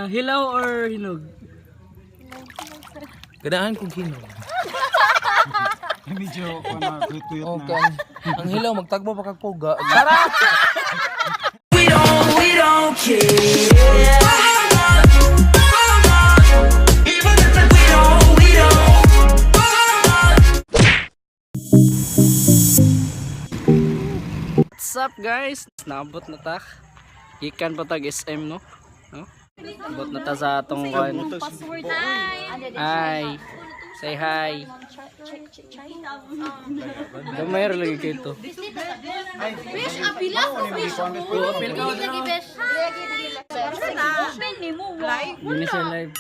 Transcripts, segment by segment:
Hilaw or hinog? Ganahan kong hinog. Medyo ko na tuyot na. Okay. Ang hilaw magtagbo pa kag puga. Tara! What's up, guys? Naabot na ta. Gikan pa tag SM, no? No? Abot na ta sa atong kon. Hi. Say hi. Gamay ra lagi kay to. Wish, apila ko, wish. Apil ka. Lagi, besh. Open ni mo. Live? Dili siya live.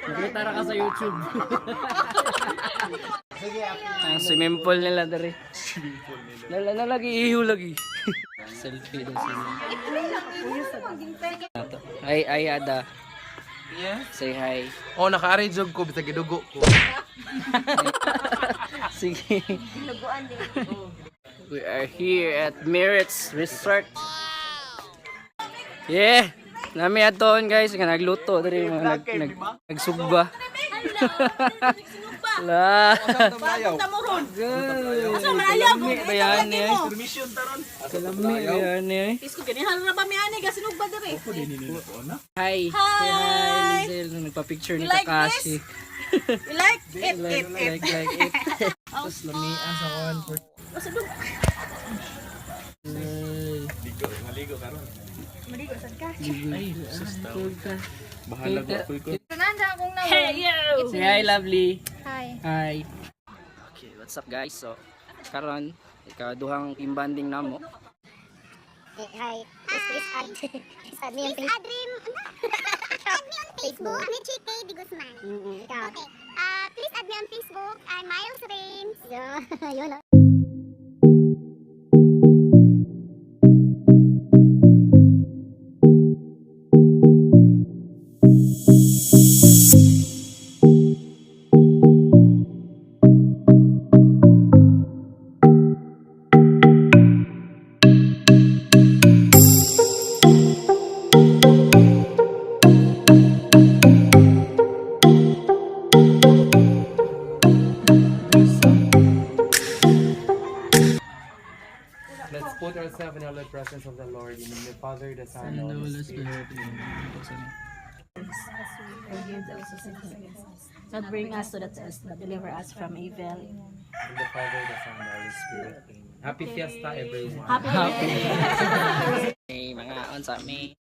Nakita ra ka sa YouTube. Ang swimming pool nila dere. Swimming pool nila. Nala na lagi iho lagi. Selfie daw sila. Ay ay Ada. Yeah. Say hi. Oh, nakaari jog ko bisag gidugo ko. Sige. We are here at Merits Resort. Yeah. Nami aton, guys, nga nagluto diri mga nagsugba. La. Asa man ayaw ko? Kalami ba yan eh? Permission taron. Kalami ba yan eh? Isko ganihan ra ba mi ani ga sinugba diri? Hi. Say hi, Lizelle. Nagpa-picture ni You like Kakashi. You like it Like, it it. like, like it. Tapos lamian sa comfort. Asa dug? Ligo, maligo karon. Maligo sad ka. Ay, Bahala ko ako ko. Nanda akong na. Hey, yo! Say hi, lovely. Hi. Hi. Okay, what's up, guys? So, karon ikaduhang team bonding namo. Hi. Please add. Please add me on Facebook. Add me on Facebook, Michi K. De Guzman. Ikaw. Okay. Please add me on Facebook. I'm Miles Rains. Yun, oh. Let's put ourselves in the presence of the Lord, in the name of the Father, the Son, and the Holy Spirit. Not bring us to the test, but deliver us from evil. In the Father, the Son, and the Holy Spirit. Amen. Happy Fiesta, everyone. Happy Happy. Hey, mga on sa mi.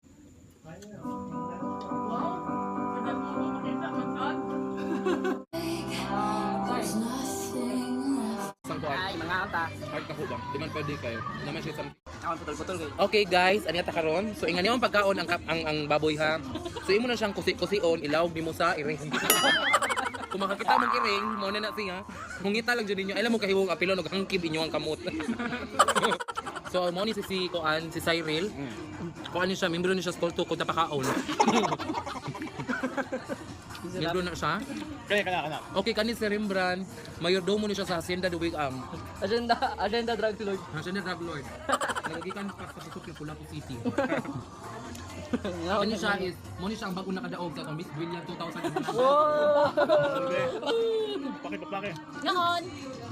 Ay, mga ata. Heart ka ba? Di man pwede kayo. Naman siya sa Ako putol-putol kayo. Okay guys, ani ta karon. So ingani ang pagkaon ang baboy ha. So imo na siyang kusi-kusion, ilawog nimo sa iring. Kung makakita mong iring, mo na na siya. Hungita lang jud ninyo. Alam mo kahiwong apilon og hangkib inyo ang kamot. So mo ni si kuan si Cyril. Kuan ni siya, membro ni siya sa Kulto kung napakaon. Membro na siya. Kaya kana kana. Okay, kani si Rembrandt, mayordomo ni siya sa Hacienda de Wigam. Agenda, agenda drug lord. Hacienda Drug Lord. Nagagikan pa sa Pusok yung Pulapo City. Ano siya is, mo ni siya ang bago nakadaog sa atong Miss Brilliant 2009. Pake pake. Ngaon.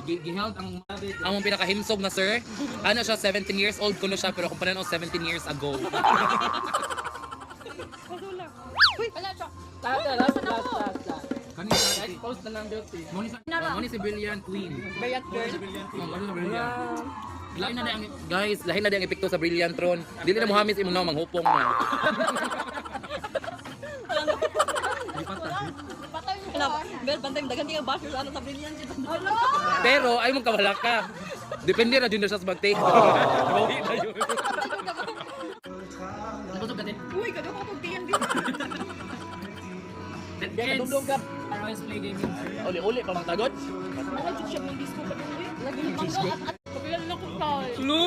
Giheld ang mong pinakahimsog na sir. Ano siya, 17 years old kuno siya, pero kung pananaw 17 years ago. Last, last, last, last, last. Kani siya, Expose na lang beauty. mo ni si Brilliant Queen. Brilliant girl. Oh, ano sa Brilliant? Lain na ang guys, lain na di ang epekto sa Brilliant Tron. Dili na mohamis imong naw manghupong na. Bel bantay daghan kay basher ano sa brilliant. Pero ay mong kawala ka. Depende ra jud na siya sa mag-take. Bawi na yun. Nabusog ka din. Uy, kadto ko kog tiyan din. Kids. Always play gaming. Uli-uli pa mang tagod. Sulu!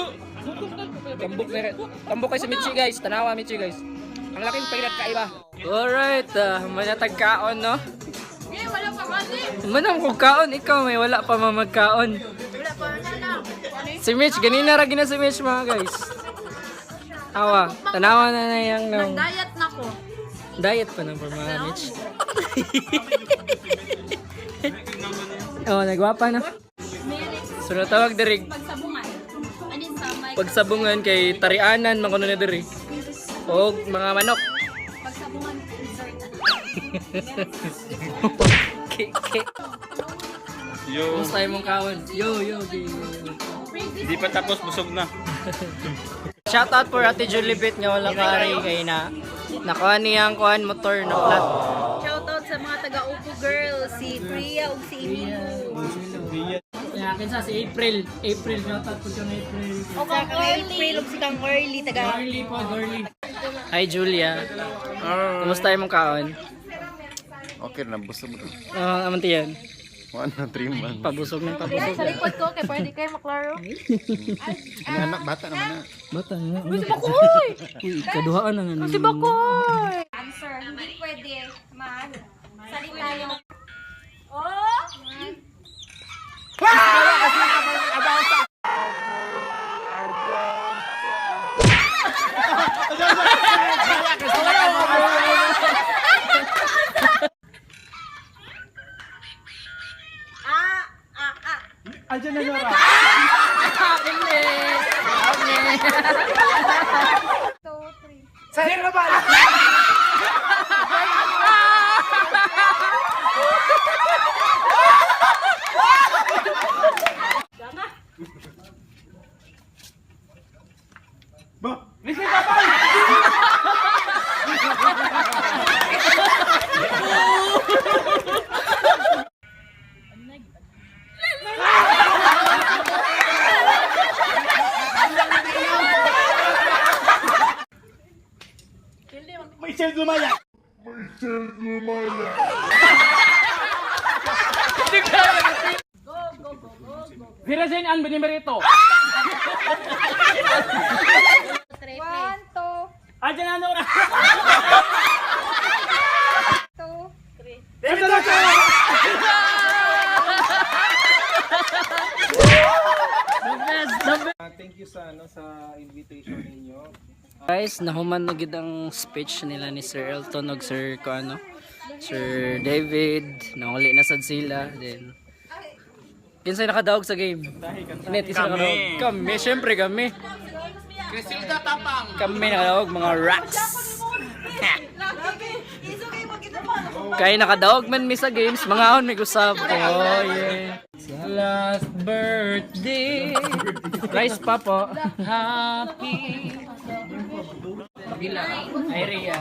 Tambok na Tambok kay si Michi, guys. Tanawa Michi, guys. Ang laking pairat kaiba. Alright, manatag kaon, no? Eh, wala pa man eh. Manang kung kaon, ikaw may wala pa mamagkaon. Wala pa na. Si Mitch, ganina ra gina si Mitch, mga guys. Awa, tanawa na na yang nang. Nag-diet na ko. Diet pa ng mga Mitch. Oh, nagwapa na. So natawag diri Pagsabungan. Anin sa may pagsabungan kay tarianan man kuno na diri. Og mga manok. Pagsabungan resort. Ke ke. Yo. Kumusta imong kaon? Yo yo. Yo. Di pa tapos, busog na. Shout out for Ate Julibet nga wala ka ari kay na nakuha niya ang kuan motor na flat. Shoutout sa mga taga-Upo girl, si Priya ug si Inigo. Yeah, kinsa si April. April shout out po kang April. O kang April ug si Kang Orly taga Girly po, girly. Hi Julia. Kumusta imong kaon? Okay na, busog na. Ah, uh, tiyan. 1 na 3 months. Pabusog ng pabusog. Sa likod ko kay pwede kayo maklaro. Ang anak, bata naman na. Bata nga. Si Bakoy! Uy, kaduhaan na nga. Si Bakoy! Answer, hindi pwede mag salita yung Oh! Virazen an binimerito. One, two, Ajan ano na. two, three. The best, the best. Thank you sa ano sa invitation ninyo. Guys, nahuman na gid ang speech nila ni Sir Elton ug Sir kuano. Sir David, nahuli na sad sila then kinsay nakadaog sa game? Net, isa nakadaog. Kami, syempre kami. Crisilda Tapang. Kami nakadaog mga rocks. Kay nakadaog man mi sa games, mga on may gusab. Oh yeah. Last birthday. Rice pa po. Happy. Ay, Rhea.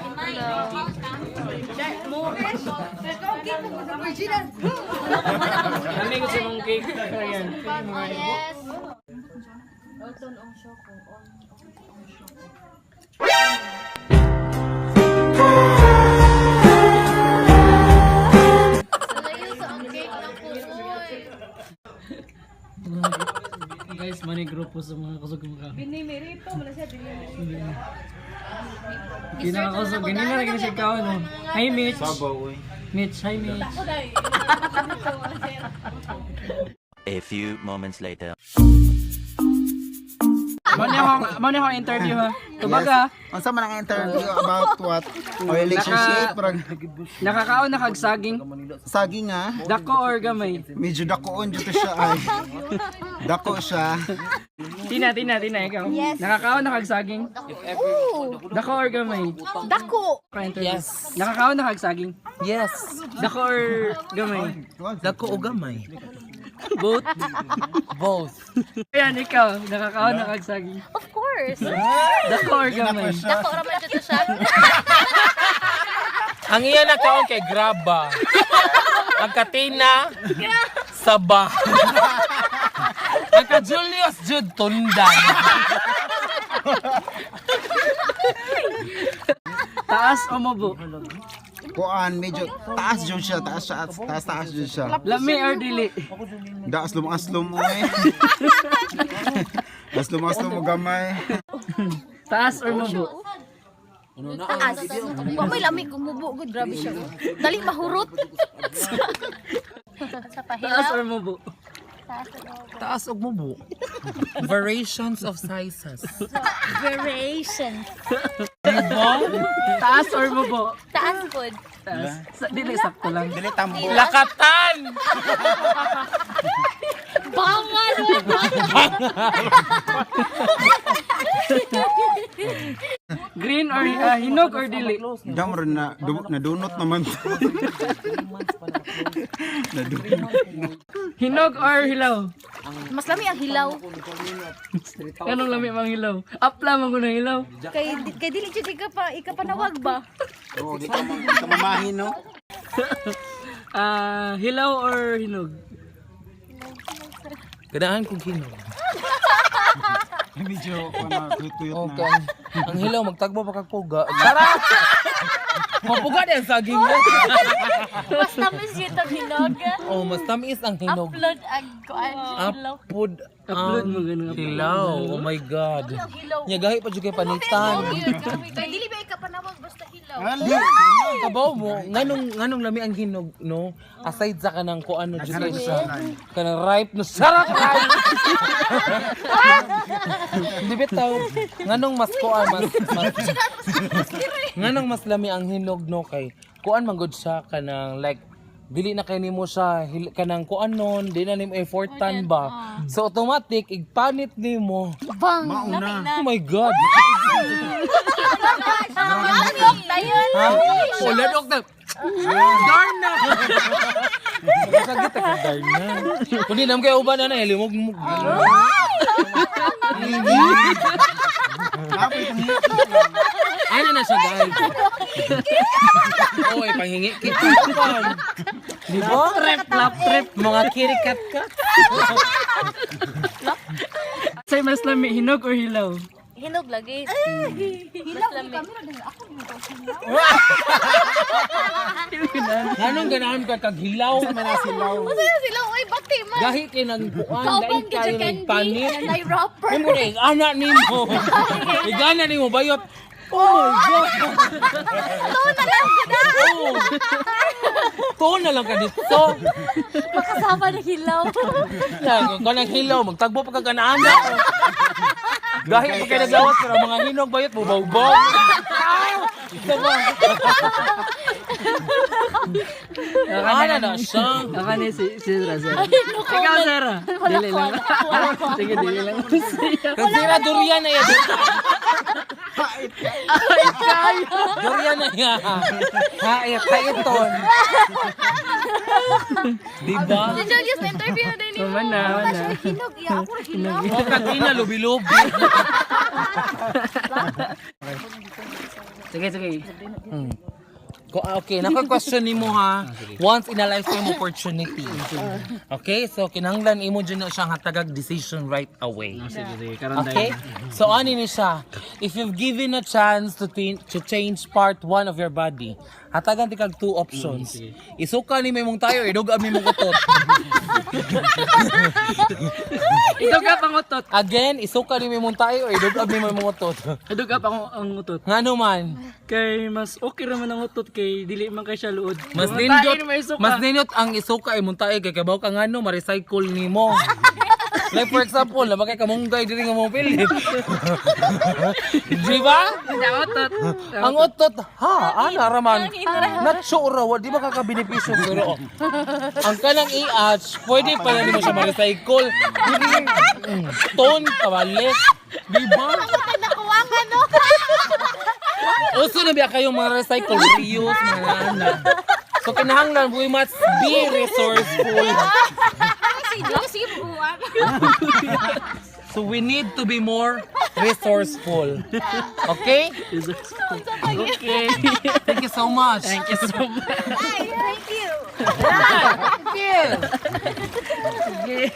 Kami gusto mong cake. Ayan. Yes. Layo sa ang cake ng pusoy. Guys, money grupo sa mga kusog mga. Binimerito mo na siya, binimerito. Hindi na kusog, hindi na lagi siya kaon. oh. Hi Mitch. Sabaw, uy. Mitch, hi Mitch. A few moments later. Mano akong interview ha. Tubaga. Unsa man ang interview about what? Relationship, parang Nakakaon na kag saging. saging ah. Dako or gamay. Medyo dakoon dito siya ay. Dako siya. Tina, Tina, Tina, ikaw. Yes. Nakakaon na kag saging. Ooh! Dako or gamay. Dako! Yes. Nakakaon na kag saging. Yes. Dako or gamay. Dako o gamay. Both. Both. Ayan, ikaw. Nakakaon na kag saging. Of course! Dako or gamay. Dako raman dito siya. Ang iya na kaon kay graba. Ang katina saba. Ang ka Julius Jude Tundan. Taas o mubo. Kuan medyo taas jud siya, taas siya, taas taas jud siya. Lami or dili. Da aslom aslom uy. Aslom aslom mo gamay. Taas or mubo. Taas. Wa may lami kumubo gud grabe siya. Dali mahurot. Sa Taas pahila. or mubo. Taas og mubo. Variations of sizes. Variation. Taas or bubo? Taas pod. Taas. Dili, sakto lang. Dili tambo. Lakatan! Bangal! Green or hinog or dili? Dam ron na nadunot naman. Nadunot. Hinog or hilaw? Mas lami ang hilaw. Anong lami mang hilaw? Apla man ko ng hilaw. Kay kay dili jud ka pa ikapanawag ba? Oh, di ka mamahin, no? Ah, hilaw or hinog? Ganahan kong hinog. Medyo ano, tuyot na. Okay. Ang hilaw, magtagbo pa kag puga. Tara! Mapuga din ang saging mo. Mas tamis yun ang hinog. Oh, mas tamis ang hinog. Upload ang kuan hilaw. Upload Upload ang mo ganun. Upload. hilaw. Oh my God. Hilaw. Nya gahi pa jud kay panitan. Kay dili ba ikapanawag basta hilaw. Kabaw mo, nganong lami ang hinog, no? Aside sa kanang kuan no jud kay siya. Kanang ripe no, sarap ripe. Hindi bitaw. Nganong mas kuan mas, mas nganong mas lami ang hinog no kay kuan man gud siya kanang like dili na kay nimo siya kanang kuan nun, di na nimo effortan ba. So automatic igpanit nimo. Bang. Mauna. Oh my God. Ladok dayon. Ha? Oh, ladok na. Darn na. Sakit ako darn na. Kundi nam kay uban na na limog mo. Ano na siya guys? Oy, panghingi kita. Di ba? Trip, lap trip. Mga kirikat ka. Say mas lami hinog or hilaw? Hinog lagi. Hilaw lami. Anong ganahan ka kag hilaw? Usa na sila oy bati man. Gahi kay nang kuan, Kauban gahi gid kayo siya ng candy. panit. Nay wrapper. Mo na ana nimo. Igana nimo bayot. Oh my God. Tuon na lang gud. Oh. Tuon na lang ka dito. Makasama na hilaw. Yan, kung kanang hilaw, magtagbo pa kag ana-ana. Gahi pa kay naglawas pero mga hinog bayot bubawbaw. Ito ba? Ana na siya. Ako ni si Sarah. Sarah. Ikaw, Sarah. Dili lang. Sige, dili lang. Kasi durian na yan. Durian na yan. Hait, haiton. Diba? Si Julius na interview na din. Human na, human na. Hinog iya ako ra hilaw. O kagina, lubi-lubi. Sige, sige. Okay, naka-question nimo ha. Once in a lifetime opportunity. Okay, so kinahanglan imo dyan na siyang hatagag decision right away. Sige, sige. Karon Okay? So ano ni siya? If you've given a chance to to change part one of your body, hatagan ti kag two options. Isuka ni imong tayo, idog mi imong utot. Idog ka pang utot. Again, isuka ni imong tayo, idog mi imong utot. Idog ka pang ang utot. Ngano man? Kay mas okay raman ang utot kay dili man kay siya luod. Mas Kung nindot, tain, may suka. mas nindot ang isuka imong tae kay kabaw ka ngano ma-recycle nimo. Like for example, lama kay kamunggay diri nga mo pilit. Di ba? Ang utot. Ang utot, ha, ana raman. Not sure ra, wa di ba kakabenepisyo pero oh. Ang kanang IH, pwede pala nimo siya ma-recycle. Dili ton kabalik. Di ba? Nakuwangan no. Uso na biya kayong mga recycle, reuse, mga ana. So kinahanglan we must be resourceful. Si Julius sige buwan. So we need to be more resourceful. Okay? Okay. Thank you so much. Thank you so much. Thank you. Thank you.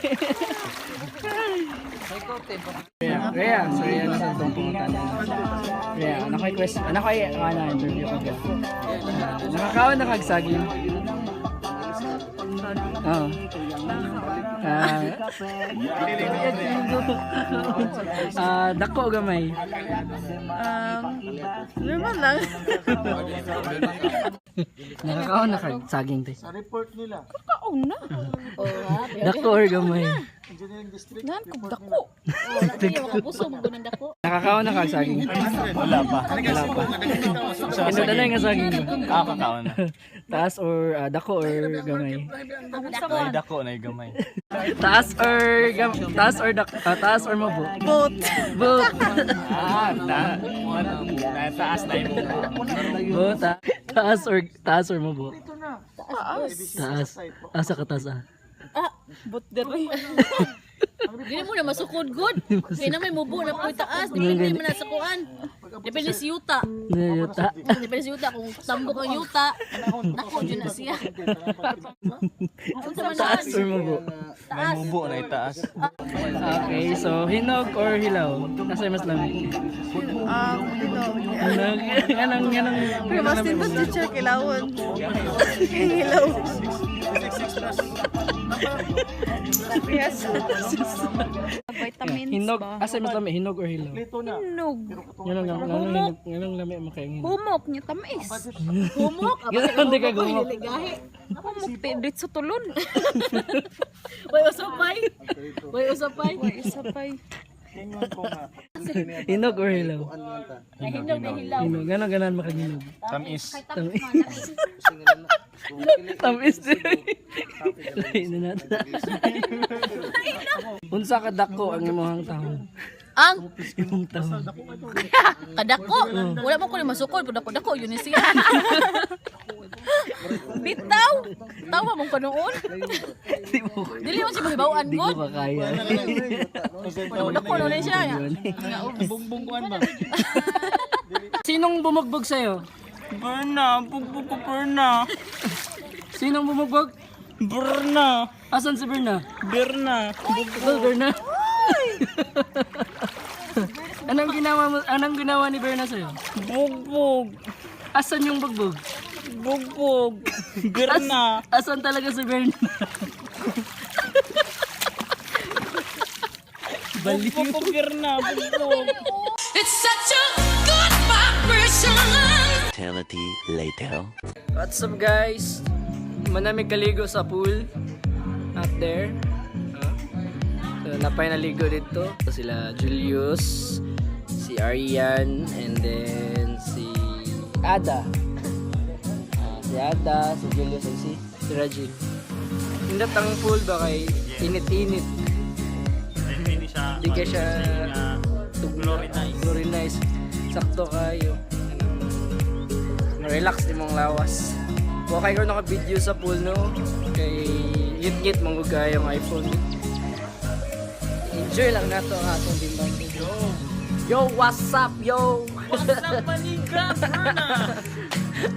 Rhea, so Rhea na sa itong pumunta na. Rhea, ano kay question? Ano kay ano, interview ko ba? Nakakaon na kagsaging. Oo. Dako o gamay? Normal lang. Nakakaon na kagsaging te. Sa report nila. Dako or gamay? Nan kog dako. Wala kayo makapuso mo gunang dako. Nakakaon na kag saging. Wala pa. Wala pa. Kinunod na nga saging. Ah, kakaon na. Taas or dako or gamay. Nay dako, nay gamay. Taas or taas or taas or mabo. Both. Both. Ah, ta. Taas na mo. Both. Ah. Taas or mabo. Taas. Taas. Asa ka taas ah? Dili mo na masukod good. Kaya na may mubo na po taas. Depende mo na sa kuan. Depende sa yuta. Nayuta. Depende sa yuta kung tambok ang yuta. Dako jud na siya. Unsa man Taas or mabo. May mubo na itaas. Okay, so hinog or hilaw? Nasa mas lamig? Hinog. Hinog. Anong Pero mas nindot teacher kilawon. Hilaw. Yes. Vitamins Hinog, ba? asa mas lamig? Hinog or hilaw? Hinog. Nganong nganong hinog, nganong lami mo kay hinog. Humok niya tamis. Humok. Ganun di ka gumok. Humok ti dito sa tulon. Way usapay. Way usapay. Way usapay. Hinog or hilaw? Hinog na hilaw. Hinog. Nganong ganahan makahinog? Tamis. Tamis. Tamis din. Lain na natin. Unsa ka dako ang imong tahong? Ang Imong tahong. kadako. Wala mo ko ni masukod, pero dako dako yun ni siya. Bitaw. Tawa mong kanuon. Di mo Dili man siya mahibaw-an di ko god. makaya. Dako dako na siya. Bumbong kuan ba? Sinong bumugbog sa'yo? Berna, bugbog ko Berna. Sinong bumugbog? Berna. Asan si Berna? Berna. Oh, Berna. Anong ginawa mo? Anong ginawa ni Berna sa'yo? Bugbog. Asan yung bugbog? Bugbog. Berna. Asan talaga si Berna? Baliw. Bugbog ko Berna. Bugbog. It's such a good vibration. Eternity later. What's up, guys? Manami kaligo sa pool. Out there. Ah. So, napay naligo dito. So, sila Julius, si Arian, and then si Ada. Ah, si Ada, si Julius, and si Rajin. Indot ang pool ba kay init-init. Hindi siya. Di ka siya Chlorinize. Chlorinize. Sakto kayo. Relax imong lawas. Wa kay ko naka-video sa pool no kay ngit-ngit manggug yung iPhone. Enjoy lang nato ang atong bimbang. Yo. Yo, what's up, yo? What's up, maniga? Berna.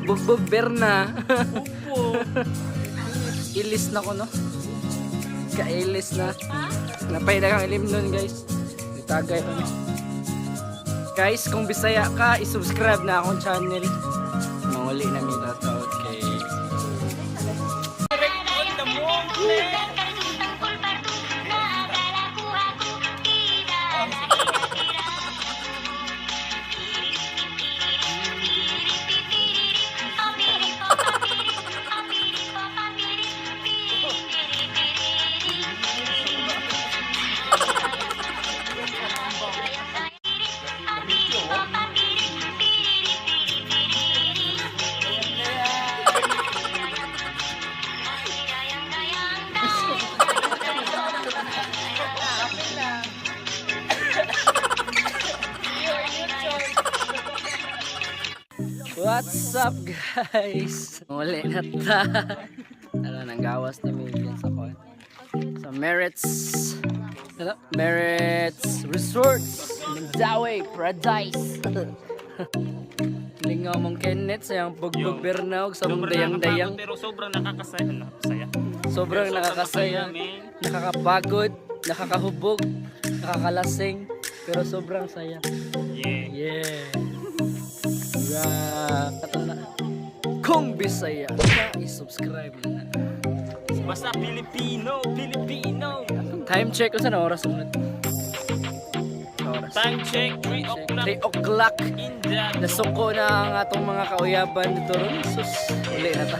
Bugbog Berna. Bugbog. Ilis na ko no. Kailis na. Napay na kang ilim nun, guys. Nitagay pa mi. Guys, kung Bisaya ka, isubscribe na akong channel. Manguli na mi tataot kay What's up, guys? Muli na ta. Ano, nanggawas na mi dyan sa kuwan. Sa Merits. Ano? Merits Resort. Mandaue, Paradise. Lingaw mong Kenneth sa iyang bugbog Bernaog sa mong dayang-dayang. Pero sobrang nakakasaya. Nakakasaya. Sobrang nakakasaya, nakakapagod, nakakahubog, nakakalasing, pero sobrang saya. Yeah. Yeah. Yeah. Ato na. Kung Bisaya ka, i-subscribe na. Basta Pilipino, Pilipino. Time check, unsa na oras ulit? Oras. Time check, 3 o'clock 3 o'clock. in the Nasuko na ang atong mga kauyaban dito ron. Sus, uli na ta.